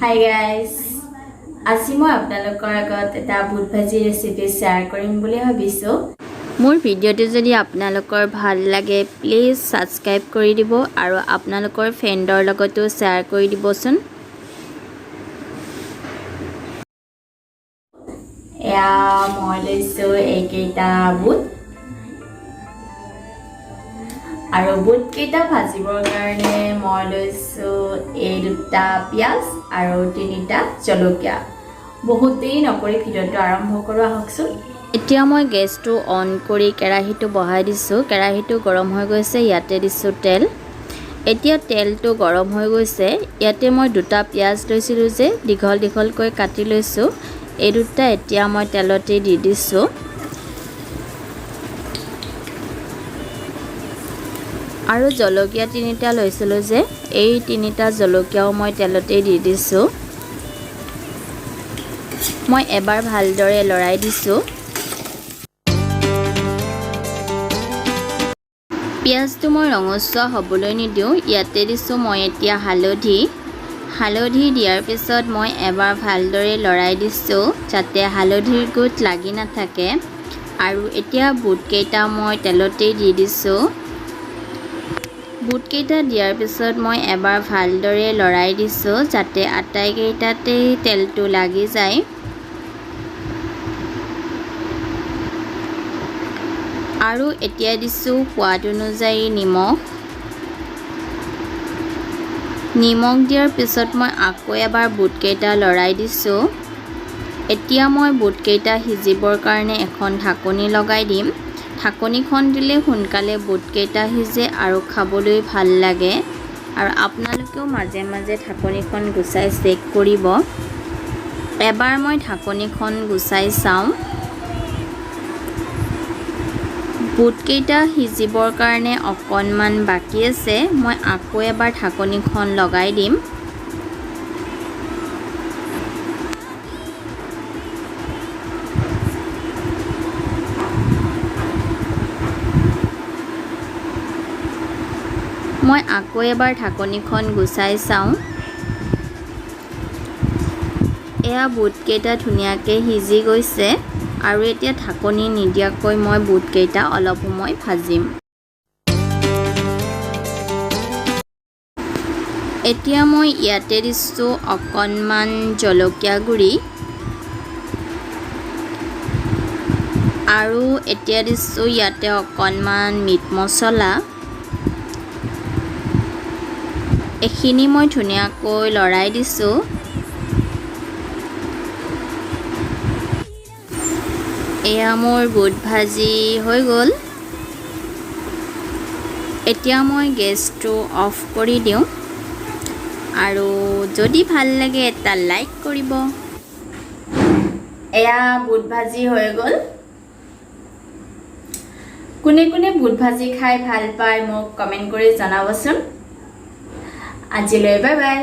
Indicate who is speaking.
Speaker 1: Hi guys, আজি মই আপোনালোকৰ আগত এটা বুট ভাজি ৰেচিপি শ্বেয়াৰ কৰিম বুলি ভাবিছোঁ। মোৰ ভিডিঅ'টো যদি আপোনালোকৰ ভাল লাগে, প্লিজ ছাবস্ক্ৰাইব কৰি দিব আৰু আপোনালোকৰ ফ্ৰেণ্ডৰ লগতো শ্বেয়াৰ কৰি দিবচোন। এয়া মই লৈছোঁ এইকেইটা বুট আৰু বুটকেইটা ভাজিবৰ কাৰণে মই লৈছোঁ এই দুটা পিঁয়াজ আৰু তিনিটা জলকীয়া। বহুত দেৰি নকৰি ভিডিঅ'টো আৰম্ভ কৰোঁ আহকচোন। এতিয়া মই গেছটো অন কৰি কেৰাহীটো বহাই দিছোঁ। কেৰাহীটো গৰম হৈ গৈছে। ইয়াতে দিছোঁ তেল। এতিয়া তেলটো গৰম হৈ গৈছে। ইয়াতে মই দুটা পিঁয়াজ লৈছিলোঁ যে, দীঘল দীঘলকৈ কাটি লৈছোঁ, এই দুটা এতিয়া মই তেলতে দি দিছোঁ। আৰু জলকীয়া তিনিটা লৈছিলোঁ যে, এই তিনিটা জলকীয়াও মই তেলতেই দি দিছোঁ। মই এবাৰ ভালদৰে লৰাই দিছোঁ। পিঁয়াজটো মই ৰঙচুৱা হ'বলৈ নিদিওঁ। ইয়াতে দিছোঁ মই এতিয়া হালধি। হালধি দিয়াৰ পিছত মই এবাৰ ভালদৰে লৰাই দিছোঁ, যাতে হালধিৰ গোট লাগি নাথাকে। আৰু এতিয়া বুটকেইটা মই তেলতেই দি দিছোঁ। বুটকেইটা দিয়াৰ পিছত মই এবাৰ ভালদৰে লৰাই দিছোঁ, যাতে আটাইকেইটাতেই তেলটো লাগি যায়। আৰু এতিয়া দিছোঁ সোৱাদ অনুযায়ী নিমখ। নিমখ দিয়াৰ পিছত মই আকৌ এবাৰ বুটকেইটা লৰাই দিছোঁ। এতিয়া মই বুটকেইটা সিজিবৰ কাৰণে এখন ঢাকনি লগাই দিম। ঢাকনিখন দিলে সোনকালে বুটকেইটা সিজে আৰু খাবলৈ ভাল লাগে। আৰু আপোনালোকেও মাজে মাজে ঢাকনিখন গুচাই চেক কৰিব। এবাৰ মই ঢাকনিখন গুচাই চাওঁ। বুটকেইটা সিজিবৰ কাৰণে অকণমান বাকী আছে। মই আকৌ এবাৰ ঢাকনিখন লগাই দিম। মই আকৌ এবাৰ ঢাকনিখন গুচাই চাওঁ। এয়া বুটকেইটা ধুনীয়াকৈ সিজি গৈছে। আৰু এতিয়া ঢাকনি নিদিয়াকৈ মই বুটকেইটা অলপ সময় ভাজিম। এতিয়া মই ইয়াতে দিছোঁ অকণমান জলকীয়া গুড়ি আৰু এতিয়া দিছোঁ ইয়াতে অকণমান মিট মছলা। এইখিনি মই ধুনীয়াকৈ লৰাই দিছোঁ। এয়া মোৰ বুট ভাজি হৈ গ'ল। এতিয়া মই গেছটো অফ কৰি দিওঁ আৰু যদি ভাল লাগে এটা লাইক কৰিব। এয়া বুট ভাজি হৈ গ'ল। কোনে কোনে বুট ভাজি খাই ভাল পায়, মোক কমেণ্ট কৰি জনাবচোন। আজিলৈ বাই বাই।